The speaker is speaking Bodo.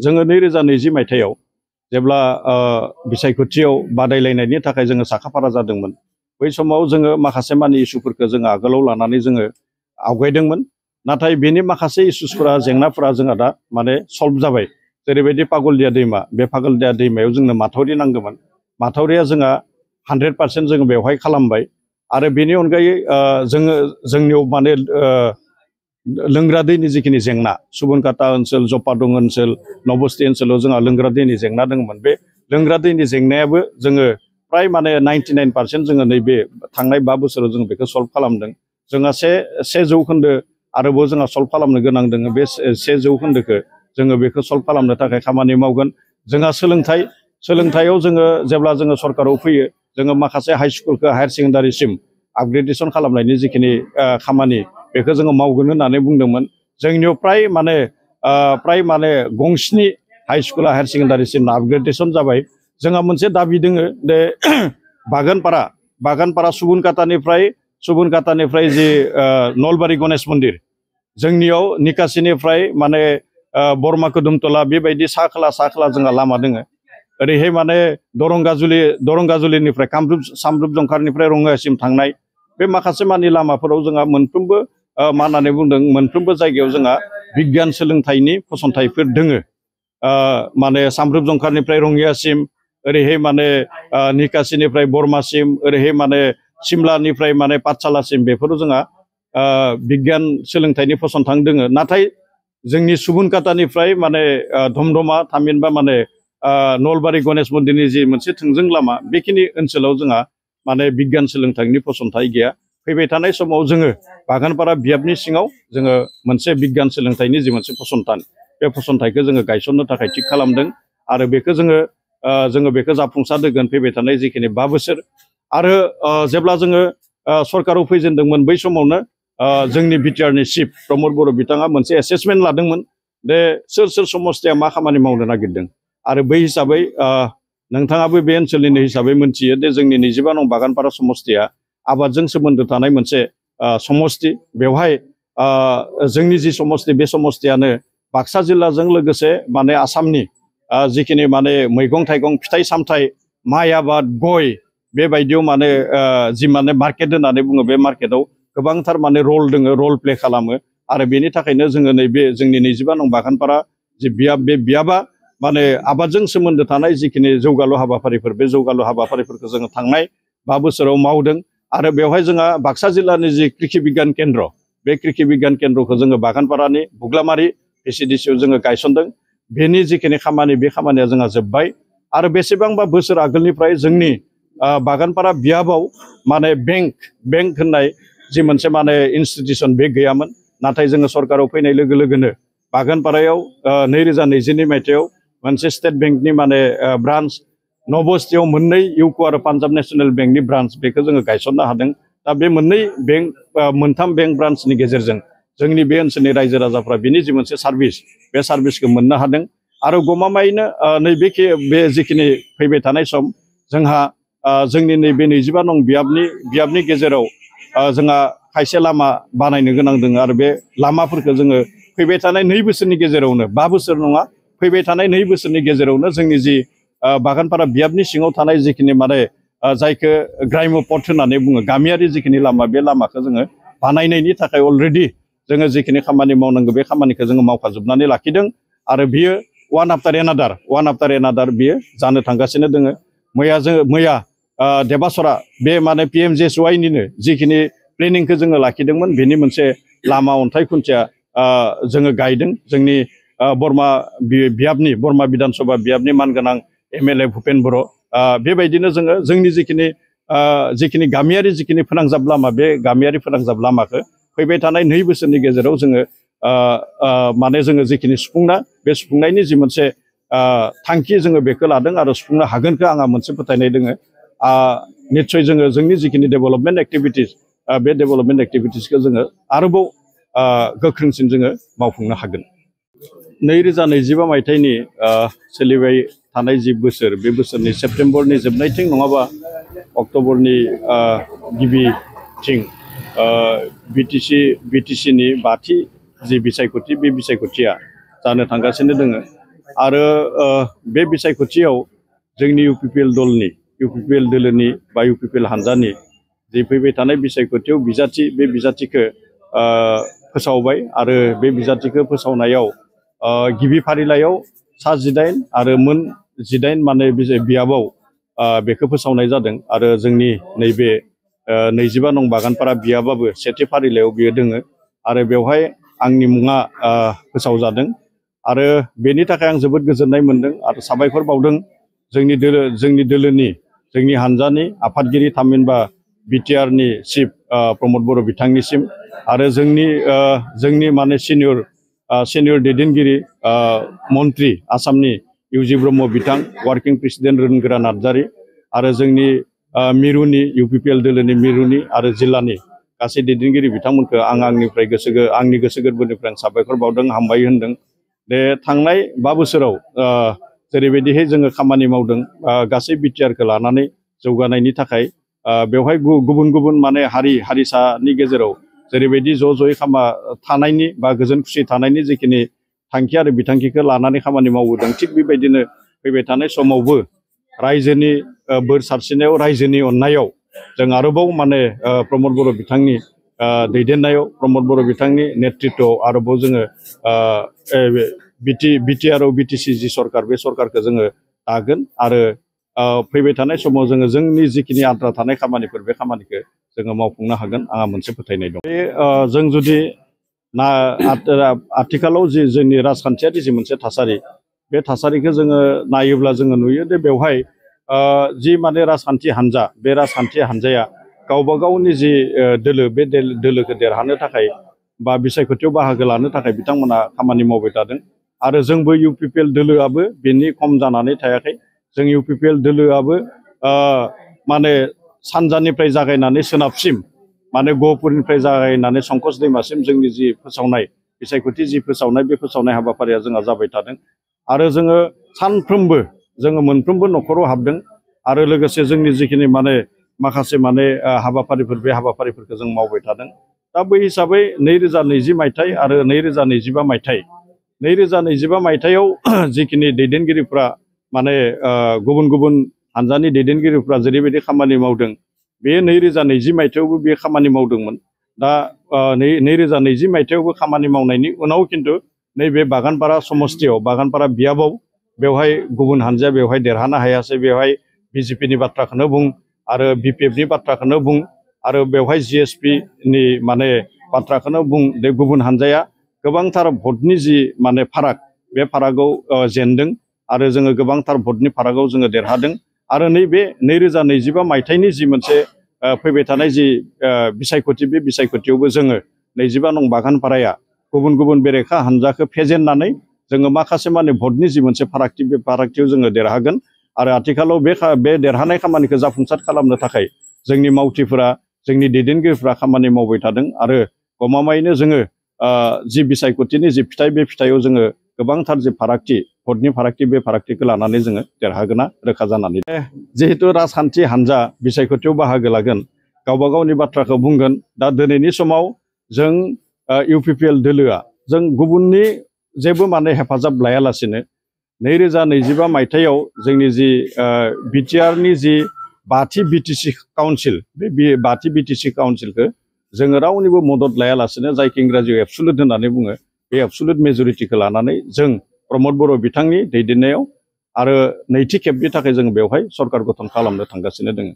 जोङो 2020 मायथाइयाव जेब्ला बिसायख'थियाव बादायलायनायनि थाखाय जोङो साखाफारा जादोंमोन बै समाव जोङो माखासे मानि इस्युफोरखौ जोङो आगोलाव लानानै जोङो आवगायदोंमोन नाथाय बेनि माखासे इस्युसफोरा जेंनाफोरा जोंहा दा माने सल्भ जाबाय जेरैबायदि पागलदिया दैमा बे पागलदिया दैमायाव जोंनो माथावरि नांगौमोन माथावरिया जोंहा 100% जोङो बेवहाय खालामबाय आरो बेनि अनगायै जोंनियाव माने लोंग्रा दैनि जिखिनि जेंना सुबनकाटा ओनसोल जपादं ओनसोल नबस्ति ओनसोलाव जोंहा लोंग्रा दैनि जेंना दंमोन बे लोंग्रा दैनि जेंनायाबो जोङो प्राय माने 99% जोङो नैबे थांनाय 5 बोसोराव जों बेखौ सल्भ खालामदों जोंहा से जौखोन्दो आरोबाव जोंहा सल्भ खालामनो गोनां दङ बे 1 जौखोन्दोखौ जोङो बेखौ सल्भ खालामनो थाखाय खामानि मावगोन जोंहा सोलोंथायाव जोङो जेब्ला जोङो सरकाराव फैयो जोङो माखासे हाइ स्कुलखौ हायार सेकेन्डारिसिम आपग्रेडेसन खालामनायनि जिखिनि खामानि बेखौ जोङो मावगोन होननानै बुंदोंमोन जोंनियाव प्राय माने गंस्नि हाइ स्कुल हायार सेकेन्डारिसिम आपग्रेडेसन जाबाय जोंहा मोनसे दाबि दोङो दे बागानपारा सुबनकाटानिफ्राय जि नलबारि गणेश मन्दिर जोंनियाव निकासिनिफ्राय माने बरमा कुदुमतला बेबायदि सा खोला जोंहा लामा दोङो ओरैहाय माने दरंगाजुलिनिफ्राय सामरुप जंखारनिफ्राय रङियासिम थांनाय बे माखासे मानि लामाफोराव जोंहा मोनफ्रोमबो मा होननानै बुंदों मोनफ्रोमबो जायगायाव जोंहा बिगियान सोलोंथाइनि फसंथाइफोर दोङो माने सामरुप जंखारनिफ्राय रङियासिम ओरैहाय माने निकासिनिफ्राय बरमासिम ओरैहाय माने सिमलानिफ्राय माने पाठशालासिम बेफोराव जोंहा बिगियान सोलोंथाइनि फसंथान दोङो नाथाय जोंनि सुबनकाटानिफ्राय माने धमधमा थामहिनबा माने नलबारि गणेश मन्दिरनि जि मोनसे थोंजों लामा बेखिनि ओनसोलाव जोंहा माने बिगियान सोलोंथाइनि फसंथाइ गैया फैबाय थानाय समाव जोङो बागानपारा बियाबनि सिङाव जोङो मोनसे बिगियान सोलोंथाइनि जि मोनसे फसंथान बे फसंथाइखौ जोङो गायसननो थाखाय थिग खालामदों आरो बेखौ जोङो बेखौ जाफुंसार होगोन फैबाय थानाय जिखिनि 5 बोसोर आरो जेब्ला जोङो सरकाराव फैजेनदोंमोन बै समावनो जोंनि बिटिआरनि चिफ प्रमद बर' बिथाङा मोनसे एसेसमेन्ट लादोंमोन दे सोर समस्तिया मा खामानि मावनो नागिरदों आरो बै हिसाबै नोंथाङाबो बे ओनसोलनिनो हिसाबै मोनथियो दे जोंनि 25 नं बागानपारा समस्तिया आबादजों सोमोन्दो थानाय मोनसे समस्ति बेवहाय जोंनि जि समस्ति बे समस्तियानो बाक्सा जिल्लाजों लोगोसे माने आसामनि जिखिनि माने मैगं थाइगं फिथाइ सामथाइ माइ आबाद गय बेबायदियाव माने जि माने मार्केट होननानै बुङो बे मार्केटआव गोबांथार माने रल प्ले खालामो आरो बेनि थाखायनो जोङो नैबे जोंनि 25 नं बागानपारा जि बियाब बे बियाबा माने आबादजों सोमोन्दो थानाय जिखिनि जौगालु हाबाफारिफोर बे जौगालु हाबाफारिफोरखौ जोङो थांनाय 5 बोसोराव मावदों आरो बेवहाय जोंहा बाक्सा जिल्लानि जि कृषि बिगियान केन्द्र बे कृषि बिगियान केन्द्रखौ जोङो बागानपारानि बुग्लामारि VCDCआव जोङो गायसनदों बेनि जिखिनि खामानि बे खामानिया जोंहा जोब्बाय आरो बेसेबांबा बोसोर आगोलनिफ्राय जोंनि बागानपारा बियाबाव माने बेंक होननाय जि मोनसे माने इन्स्टिटिउसन बे गैयामोन नाथाय जोङो सरकाराव फैनाय लोगो लोगोनो बागानपारायाव 2022 मायथाइयाव मोनसे स्टेट बेंकनि माने ब्रान्स नबस्तियाव 2 इउक' आरो पान्जाब नेशनेल बेंकनि ब्रान्स बेखौ जोङो गायसननो हादों दा बे 3 बेंक ब्रान्सनि गेजेरजों जोंनि बे ओनसोलनि रायजो राजाफ्रा बिनि जि मोनसे सार्भिस बे सार्भिसखौ मोननो हादों आरो गमामायैनो बे जिखिनि फैबाय थानाय सम जोंहा जोंनि नैबे 25 नं बियाबनि गेजेराव जोंहा खायसे लामा बानायनो गोनां दङ आरो बे लामाफोरखौ जोङो फैबाय थानाय 2 बोसोरनि गेजेरावनो 5 बोसोर नङा फैबाय थानाय 2 बोसोरनि गेजेरावनो जोंनि जि बागानपारा बियाबनि सिङाव थानाय जिखिनि माने जायखौ ग्राम्य पथ होननानै बुङो गामियारि जिखिनि लामा बे लामाखौ जोङो बानायनायनि थाखाय अलरेडि जोङो जिखिनि खामानि मावनांगौ बे खामानिखौ जोङो मावखाजोबनानै लाखिदों आरो बियो वान आफ्टार एनादार बियो जानो थांगासिनो दोङो मैया देबासरा बे माने PMGSYनिनो जिखिनि प्लेनिंखौ जोङो लाखिदोंमोन बेनि मोनसे लामा अन्थाइ खुन्थिया जोङो गायदों जोंनि बरमा बिधान सभा बियाबनि मानगोनां MLA भुपेन बर' बेबायदिनो जोङो जोंनि जिखिनि गामियारि जिखिनि फोनांजाब लामा बे गामियारि फोनांजाब लामाखौ फैबाय थानाय 2 बोसोरनि गेजेराव जोङो माने जोङो जिखिनि बे सुफुंनायनि जि मोनसे थांखि जोङो बेखौ लादों आरो सुफुंनो हागोनखौ आंहा मोनसे फोथायनाय दोङो निस्सय जोङो जोंनि जिखिनि डेभेलपमेन्ट एक्टिभिटिस बे डेभेलपमेन्ट एक्टिभिटिसखौ जोङो आरोबाव गोख्रोंसिन जोङो मावफुंनो हागोन 2025 मायथाइनि सोलिबाय थानाय जि बोसोर बे बोसोरनि सेप्तेम्बरनि जोबनायथिं नङाबा अक्ट'बरनि गिबिथिं BTCनि 5थि जि बिसायख'थि बे बिसायख'थिया जानो थांगासिनो दोङो आरो बे बिसायख'थियाव जोंनि UPPL दलनि UPPL दोलोनि बा UPPL हानजानि जि फैबाय थानाय बिसायख'थियाव बिजाथि बे बिजाथिखौ फोसावबाय आरो बे बिजाथिखौ फोसावनायाव गिबि फारिलाइयाव सा 18 आरो मोन 19 माने बियाबाव बेखौ फोसावनाय जादों आरो जोंनि नैबे 25 नं बागानपारा बियाबाबो सेथि फारिलाइयाव बियो दोङो आरो बेवहाय आंनि मुङा फोसावजादों आरो बेनि थाखाय आं जोबोद गोजोननाय मोन्दों आरो साबायखर बावदों जोंनि दोलोनि जोंनि हानजानि आफादगिरि थामहिनबा BTRनि चिफ प्रमद बर' बिथांनिसिम आरो जोंनि माने सिनियर दैदेनगिरि मन्त्रि आसामनि इउजि ब्रह्म बिथां वार्किं प्रेसिडेन्ट रोनगोरा नार्जारि आरो जोंनि मिरुनि UPPL दोलोनि मिरुनि आरो जिल्लानि गासै दैदेनगिरि बिथांमोनखौ आंनि गोसो गोरबोनिफ्राय आं साबायखर बावदों हामबाय होनदों दे थांनाय 5 बोसोराव जेरैबायदिहाय जोङो खामानि मावदों गासै BTRखौ लानानै जौगानायनि थाखाय बेवहाय गुबुन माने हारिसानि गेजेराव जेरैबायदि ज'यै थानायनि बा गोजोन खुसि थानायनि जिखिनि थांखि आरो बिथांखिखौ लानानै खामानि मावबोदों थिग बेबायदिनो फैबाय थानाय समावबो रायजोनि बोर सारस्रिनायाव रायजोनि अननायाव जों आरोबाव माने प्रमद बर' बिथांनि दैदेननायाव प्रमद बर' बिथांनि नेतृत्वआव आरोबाव जोङो BTR BTC जि सरकार बे सरकारखौ जोङो दागोन आरो फैबाय थानाय समाव जोंनि जिखिनि आद्रा थानाय खामानिफोर बे खामानिखौ जोङो मावफुंनो हागोन आंहा मोनसे फोथायनाय दं बे जों जुदि आथिखालाव जि जोंनि राजखान्थियारि जि मोनसे थासारि बे थासारिखौ जोङो नायोब्ला जोङो नुयो जे बेवहाय जि माने राजखान्थि हान्जा बे राजखान्थि हान्जाया गावबा गावनि जि दोलो बे दोलोखौ देरहानो थाखाय बा बिसायख'थियाव बाहागो लानो थाखाय बिथांमोना खामानि मावबाय थादों आरो जोंबो UPPL दोलोआबो बेनि खम जानानै थायाखै जों UPPL दोलोआबो माने सानजानिफ्राय जागायनानै सोनाबसिम माने गहपुरनिफ्राय जागायनानै संकस दैमासिम जोंनि जि फोसावनाय बिसायख'थि जि फोसावनाय बे फोसावनाय हाबाफारिया जोंहा जाबाय थादों आरो जोङो सानफ्रोमबो जोङो मोनफ्रोमबो न'खराव हाबदों आरो लोगोसे जोंनि जिखिनि माने माखासे माने हाबाफारिफोर बे हाबाफारिफोरखौ जों मावबाय थादों दा बै हिसाबै 2020 मायथाइ आरो 2025 मायथाइयाव जिखिनि दैदेनगिरिफ्रा माने गुबुन हानजानि दैदेनगिरिफ्रा जेरैबायदि खामानि मावदों बे 2020 मायथाइयावबो बे खामानि मावदोंमोन दा 2020 मायथाइयावबो खामानि मावनायनि उनाव खिन्थु नैबे बागानपारा समस्तियाव बागानपारा बियाबाव बेवहाय गुबुन हानजाया बेवहाय देरहानो हायासै बेवहाय BJPनि बाथ्राखौनो बुं आरो BPFनि बाथ्राखौनो बुं आरो बेवहाय GSPनि माने बाथ्राखौनो बुं बे गुबुन हानजाया गोबांथार भटनि जि माने फाराग बे फारागाव जेनदों आरो जोङो गोबांथार भटनि फारागाव जोङो देरहादों आरो नैबे 2025 मायथाइनि जि मोनसे फैबाय थानाय जि बिसायख'थि बे बिसायख'थियावबो जोङो 25 नं बागानपाराया गुबुन बेरेखा हानजाखौ फेजेननानै जोङो माखासे माने भटनि जि मोनसे फारागथि बे फारागथियाव जोङो देरहागोन आरो आथिखालाव बे देरहानाय खामानिखौ जाफुंसार खालामनो थाखाय जोंनि मावथिफोरा जोंनि दैदेनगिरिफोरा खामानि मावबाय थादों आरो गमामायैनो जोङो जि बिसायख'थिनि जि फिथाइ बे फिथाइयाव जोङो गोबांथार जि फारागथि भटनि फारागथि बे फारागथिखौ लानानै जोङो देरहागोना रोखा जानानै जिहेतु राजखान्थि हानजा बिसायख'थियाव बाहागो लागोन गावबा गावनि बाथ्राखौ बुंगोन दा दिनैनि समाव जों UPPL दोलोआ जों गुबुननि जेबो माने हेफाजाब लायालासिनो 2025 मायथाइयाव जोंनि जि BTRनि जि 5थि BTC काउन्सिल बे 5थि BTC काउन्सिलखौ जोङो रावनिबो मदद लायालासिनो जायखौ इंराजियाव एबसुलुट होननानै बुङो बे एबसुलुट मेजरिटिखौ लानानै जों प्रमद बर' बिथांनि दैदेननायाव आरो नैथि खेबनि थाखाय जों बेवहाय सरकार गठन खालामनो थांगासिनो दङ।